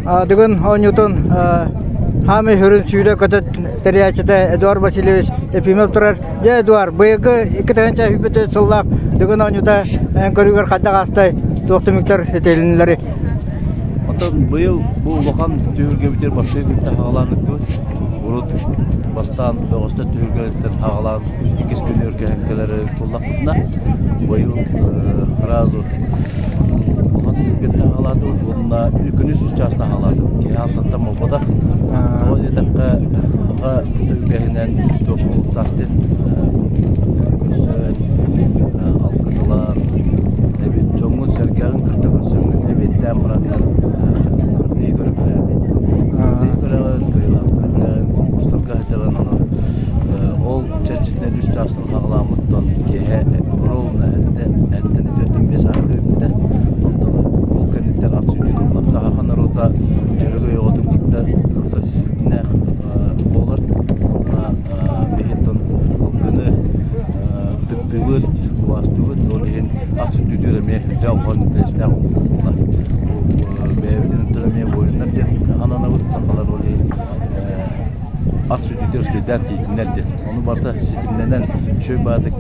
Дыгын оонньуутун хаамай сүрүн сүүрэ-көтө тэрийээччитэ Эдуард Васильевич Ефимов турар. Дьэ, Эдуард, быйылгы 2023 сыллаах Дыгын оонньуута эн көрүүгэр хайдах аастай, туох түмүктэр ситиһилиннилэрий? Оттон быйыл бу улахан түһүлгэбитигэр бастакы күнтэн саҕалаан ыттыбыт. Урут бастаан бөҕөстөр түһүлгэлэриттэн саҕалаан иккис күн өр кэлэр буоллахпытына, быйыл сразу улахан түһүлгэттэн саҕалаатыбыт уонна күнүс үс чаастан саҕалаатыбыт. Киһи алтаттан буолбатах. Тоҕо диэтэххэ, саха үгэһинэн туох буолуохтаах диэн көрсөн, алгыс ылан, эбит дьоҥҥун-сэргэҕин кытта көрсөҥҥүн эбиэттээн бараннар күрэхтэһии көрүҥнээх. Күрэхтэһии күрэҕин, кыайыылаах көрүҥнээҕин, конкурстарга сылдьаҕын, онон ол чэрчитинэн үс чаастан саҕалааммыттан киэһэ ровно эттэни төрдүн биэс аата бүппүтэ. Онтон ол кэнниттэн ат сүүрдүү турла. Саха норуота Дьөһөгөй оҕотун кытта ыкса ситимнээх буолар. Уонна биһиттэн ылгыны ытыктыыбыт, убаастыыбыт. Ол иһин ат сүүрдүүтүгэр эмиэ үрдээх улахан интэриэстээх буолла. Бэйэбитин өттүн эмиэ буойуннар диэн ананабыт. Сахалар ол иһин ат сүүрдүүтүгэр үчүгэйдээн тиийдиннэр диэн. Ону барыта ситимнэнэн үчүгэй баҕайытык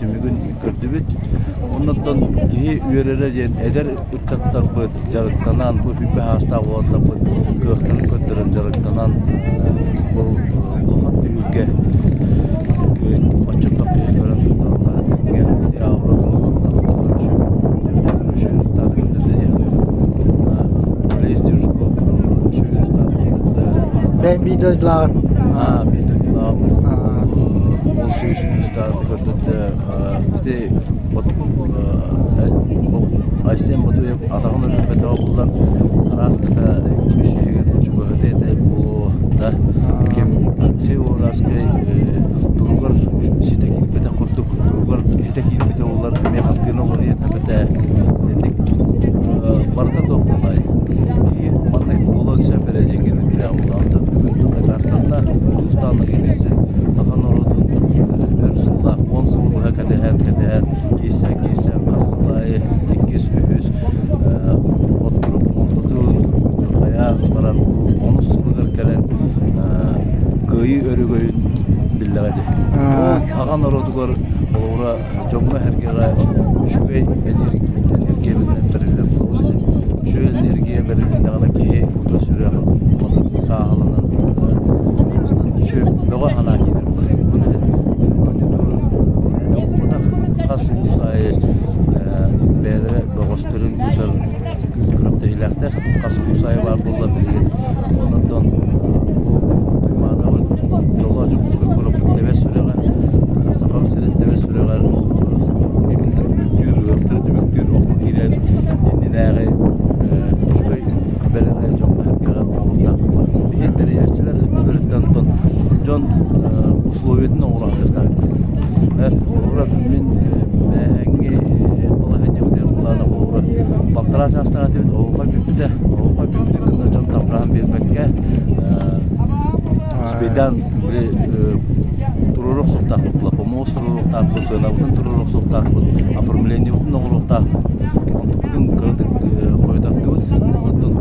түмүгүн көрдүбүт. Оннуттан киһи үөрэрэ диэн эдэр ыччаттарбыт дьарыктанан, бу сүүрбэ саастаах уолаттарбыт кыахтарын көрдөрөн дьарыктанан бу улахан түһүлгэ оччотох киһи көрөн турдаҕына тэҥҥэ Бэйэм биир дойдулааҕын. Биир дойдулааҕым. Ол көрдөттө ити Айсен Ботуев атаҕын өлөрбөтөҕө буоллар араас кыта үс иһигэр чугаһыта этэ буолуо да ким Алексей Уораскай туругар ситэ киирбэтэх курдук туругар ситэ киирбитэ буоллар эмиэ хартыына уларыйан эбэтэ итинник барыта туох буолай киһи маннык буолуон сөп эрэ диэҥҥин билэҕин буолаҕын бүгүн дакаастанна улуустаан ыйытыйсы саха норуотун өр сыллаах 10 сылы быһа кэтэһэн кэтэһэн киирсэн киирсэн хас сыл аайы иккис үһүс хотторук онтутун хайаан баран онус сылыгар кэлэн кыайыы өрөгөйүн биллэҕэ дии. Ол аҕа норуотугар холобура дьоҥҥо-сэргэҕэ үчүгэй энергия бэриллэр үчүгэй энергия бэрилиннэҕинэ киһи кута-сүрэх сааһыланан үчүгэй бөҕө санаа киирэр хас улуус аайы бэйэлэрэ бөҕөстөрүн ыытар күрэхтэһиилээхтэр хас улуус аайы баар буолла билигин онон бу Туймаадабыт дьоллоох Дьокуускай куораппыт тэбэр сүрэҕэ Сахам сирин тэбэр сүрэҕэр түмүктүүр ыһыахтары түмүктүүр окко киирэн иннинээҕи үчүгэй бэлэҕи дьоҥҥо-сэргэҕэ оҥоруохтаах буолар. Биһиги тэрийээччилэр өттүлэриттэн оттон дьон условиятын оҥоро сатыахтаахпыт. Холобура, мин бээһээҥҥи балаһыанньабытыгар былаана холобура балтараа чаастаах этибит, оһуохай бүппүтэ. Оһуохай бүппүтүн кытта дьон тарҕаһан биэрбэккэ успейдаан били туруоруох суохтаахпыт, помост туруоруохтаахпыт, сыанабытын туруоруох суохтаахпыт, оформлениебытын оҥоруохтаахпыт. Онтукпутун кыратык хойутаттыбыт. Оттон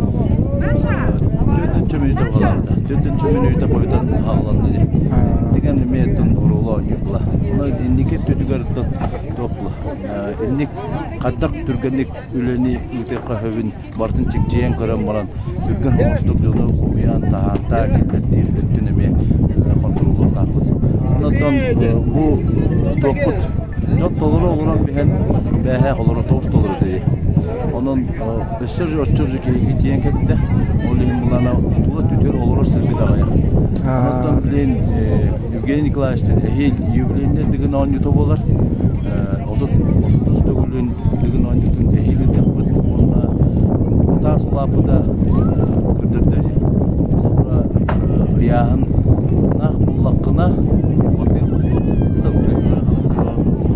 4 мүнүүтэ хаалбыта. 4 мүнүүтэ хойутан хаалланна дии. Дигэн эмиэ оттон оруолу оонньуур Онон инники өттүтүгэр оттон туох була. Инник хайдах түргэнник үлэни ыытыахха сөбүн барытын чигдьийэн көрөн баран түргэн соҕустук дьону хомуйан таһаартаа киллэртиир өттүн эмиэ хонтуруоллуохтаахпыт. Онон бу туохпут дьон толору олорон биһэн бээһээ олоро тоҕус толору этэ. Онон өссө оччо киһи тиийэн кэлбитэ. Ол иһин булана тула түтүр олорор сирбит аҕыйах. Онон билин Евгений Николаевич эһиил юбилейнай Дыгын оонньуута буолар. 30 төгүлүн Дыгын оонньуутун эһиил ыытыахпыт уонна таас улааппыта көрдөрдө дии. Холобура, ыйааһын наах буллаххына, улахан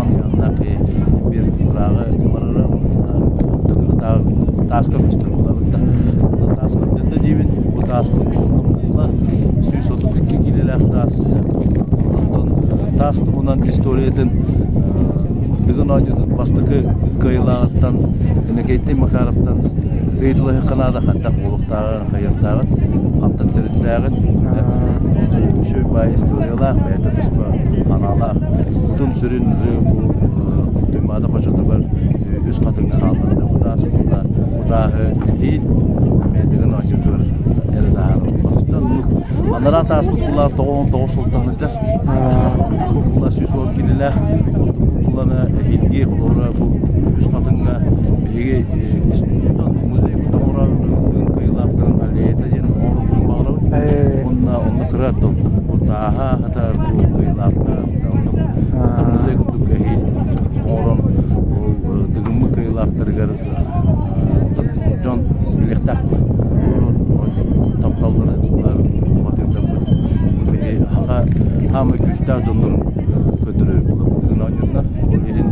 ыйааһыннаах киһи биир ырааҕы барара кыахтаах тааска көстөр буолабыт да. Таас көрдөрдө диибин, бу тааспыт булла 132 киилэлээх таас. Онтон таас туһунан историятын Дыгын оонньуутун бастакы кыайыылааҕыттан Иннокентий Макаровтан Ыйытылаһыахха наада хантах буолуохтааҕын, хайыахтааҕын, хантан төрүттээҕин. Үчүгэй баай историялаах, бэйэтэ туспа аналаах. Кутун-сүрүн уже бу Туймаада хочотугар үс хатыҥҥа хаалларда бутаас уонна бутааһы эһиил бэйэтигин оонньуутугар эрэ таһаарар. Анараа тааспыт кулаа 99 сылтан сылдьар. Бу кулаа 110 килилээх. Куланы эһиилги холобура бу үс хатыҥҥа биһиги музей оҥорор кыайыылаахтарын аллеята диэн оҥоруохпутун баҕарабыт. Уонна онно кыра бу тааһа хатар бу кыайыылаахтар музей курдук эһиил оҥорон ол Дыгыммыт кыайыылаахтарыгар дьон билиэхтээх тапталларын батыырдарбыт биһи саха хаамай күүстээх дьоннорун көрдөрөр буолабыт оонньуутунан ол иһин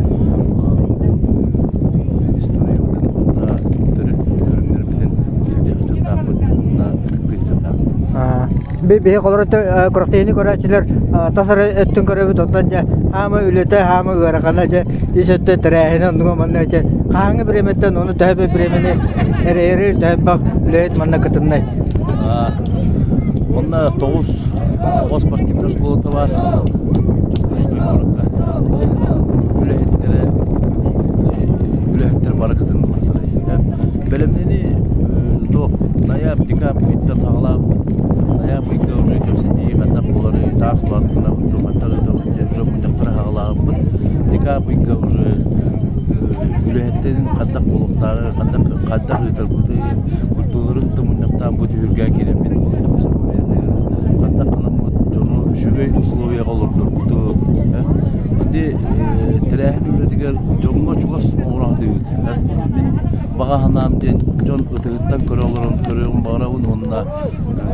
историябытын уонна төрүт көрүҥнэрбитин илдьэ сылдьыахтаахпыт уонна ытыктыы сылдьыахтаахпыт. Биһи холоро күрэхтэһиини көрөөччүлэр тас эрэ өттүн көрөбүт, оттон дьэ хаама үлэтэ, хаама ыарахана дьэ ис өттө тэрээһинэ оннуга манна дьэ хаһааҥҥы бириэмэттэн ону төһө бириэмэни эрэйэрир төһө элбэх үлэһит манна кытыннай? Онно тоҕус оҕо спортивнай школата баар Дьокуускай куоракка. Ол үлэһиттэрэ үлэһиттэр бары кытыннылар. Бэлэмнэни туох ноябрь, декабрь ыйтан саҕалаабыт. Ноябрь ыйга уже кэпсэтии хантан буоларый, таас улаатыннарбыт дуо, хантан ыытабыт диэн уже мунньахтары саҕалаабыппыт. Декабрь ыйга уже үлэһиттэрин хантан буолуохтааҕы, хантан хайдах ыытарбытый, культуралары кытта мунньахтаан бу түһүлгэ киирэммит историяны, хантан ханаммыт дьону үчүгэй условияҕа олордорбутун, ити тэрээһин үлэтигэр дьоҥҥо чугас оҥоро сатыыбыт. Мин баҕа санаам диэн дьон ытыһыттан көрө олорон көрүөҕүн баҕарабын уонна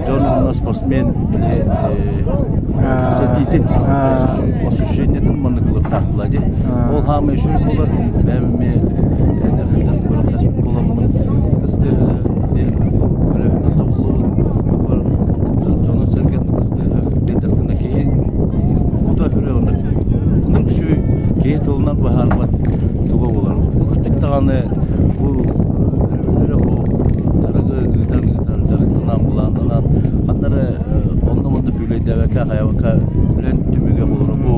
дьон уонна спортсмен били сэтиитин освещениетын маннык ылыктаахтылар дии. Ол хаамай үчүгэй буолар. Бэйэм эмиэ эдэр сылдьан күрэхтэспит буоламмын ытыс тыаһа диэн көлөһүнэ тобуллубут. Дьону-сэргэни ытыс тыаһа диэтэхтэринэ киһи кута сүрэ оннук оннук үчүгэй киһи тылынан быһаарбат туга буолар. Бу кырдьык даҕаны бу өрөбүллэри оһох дьарыгы ыытан ыытан дьарыктанан былааннанан ханна эрэ онно-манна күүлэйдээбэккэ хайабакка үлэн түмүгэ буолар. Бу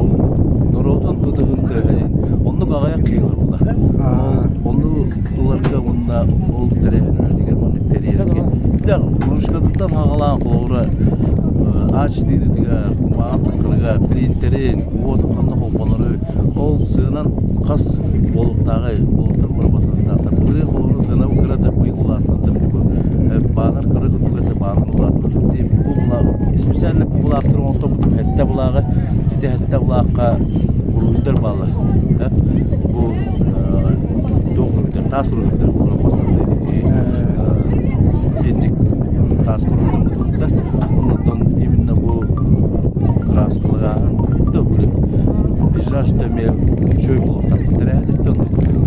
норуотун ытыһын тыаһа диэн оннук аҕыйах киһи ылар буолар. Ол ону ыларга уонна ол тэрээһин үлэтигэр маннык тэрийэргэ кружкатыттан хаҕалаан холобура А4-тигэр кумааҕы таххарыгар принтерин уотун ханна холбонору ол сыанан хас буолуохтааҕый буолуохтар бырабатыахтаахтар былырыын холобура сыана кырата быйыл улаатан баанар кыра курдук этэ баанар улаатан бу былаах специально бу былаахтары оҥорторбутум сэттэ былааҕы ити сэттэ былаахха уруһуйдар бааллар бу туох уруһуйдар таас уруһуйдар итинник таас уруһуйдар оннуттан именно бу кырааскалааһын да били пейзаж эмиэ үчүгэй буолуохтаах тэрээһиниттэн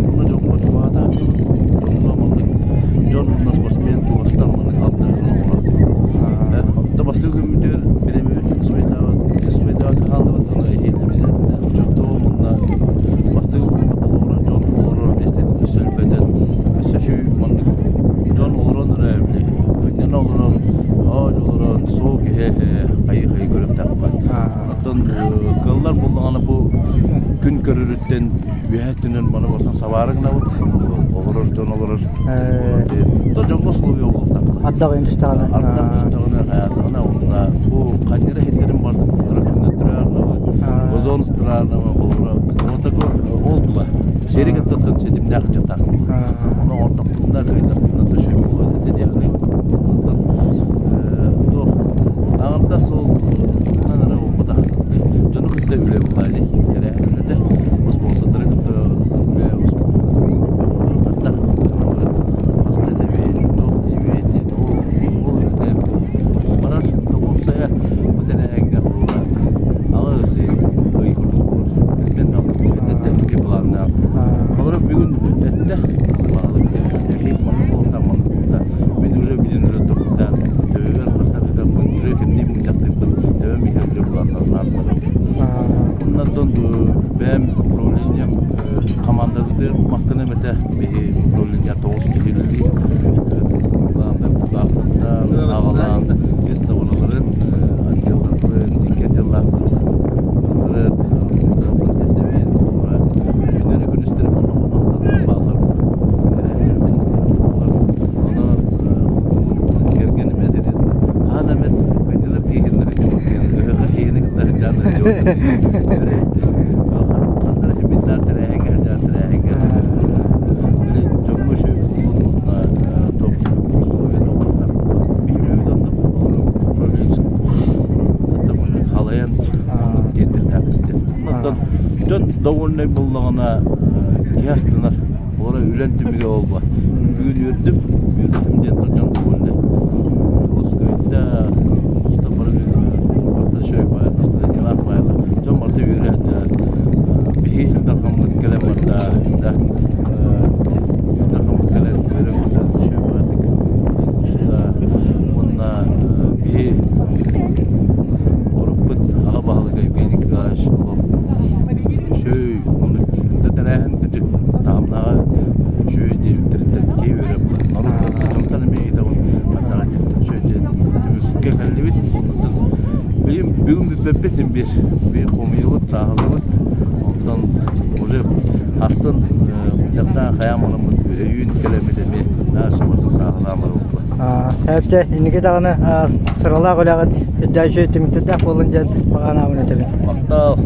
онно дьоҥҥо чугаһатаах дьоҥҥо маннык дьон уонна спортсмен чугастан маннык алтыһан оҥорор да бастакы күммүтүгэр бириэмэбит успейдаабат хааллыбыт ону эһиил обязательно учуоттуом уонна бастакы күҥҥэ холобура дьон олорор миэстэтин өссө элбэтэн өссө үчүгэй маннык дьон олорон эрэ били кынньана олорон оонньуу олорон суол киһи хайыы-хайыы көрүөхтээхпин. Оттон кыаллар буоллаҕына бу күн көрөрүттэн үөһэ өттүнэн маны барытын сабаары гынабыт. Олорор дьон олорор. То дьоҥҥо условия буолуохтаах. Ардах түстэҕинэ. Ардах түстэҕинэ хайаатаҕына уонна бу ханньара иһиттэрин барытын куттара көннөттөрө газон устураанама холобура ол тула сири кытта ситимнээх дьахтаах ону оҥордохпутуна кыайдахпытына төшөй буолуо этэ диэхтиибит онтон туох аҥардас ол тугунан эрэ буолбатах дьону кытта үлэ буолаа дии тэрээһин үлэтэ спонсордары кытта үлэ ардах хаста этэбит туох диибит ол үлэтэ барар уопсайа бу тэрээһиҥҥэ холобура аҕыс ый курдук буолар былааннаах. Олору бүгүн эттэ. Ханна химиттар тэрээһиҥҥэ сылдьар тэрээһиҥҥэ били дьоҥҥо үчүгэй буоллун уонна топ условия оҥордор. Биһиги оннук управленец халайан оннук тиэрдиэхтээхпит диэн. Онтон дьон довольнай буоллаҕына киһи астынар. Олора үлэн түмүгэ буолла. Бүгүн үөрдүм. Үөрдүм диэн дьон довольнай. Холоскойда уста бары барыта үчүгэй баайа, настроениелаах баайалар. Дьон барыта үөрэ биһи Ил Дархаммыт кэлэн барда да Ил Дархаммыт кэлэн үөрэн көтөн үчүгэй баайдык уонна биһи куораппыт аҕа баһылыга Евгений Николаевич үчүгэй оннук тэрээһин кырдьык таһымнааҕа үчүгэй диэбиттэриттэн киһи үөрэ буолар. Норуоттан дьонтон эмиэ ыйытабын ханнаҕа диэбиттэн үчүгэй диэн түмүккэ кэллибит. Онтон билим бүгүн бүппэппит син биир биир хомуйабыт, сааһылыыбыт. Онтон уже ахсын мунньахтаан хайаан бараммыт өйүүн кэлэммит эмиэ наар субатын сааһылаан барбыппыт. Эптэ инники даҕаны сыралаах үлэҕит үрдээччи түмүктэрдээх буоллун диэн баҕа санаабын этэбин. Махтал.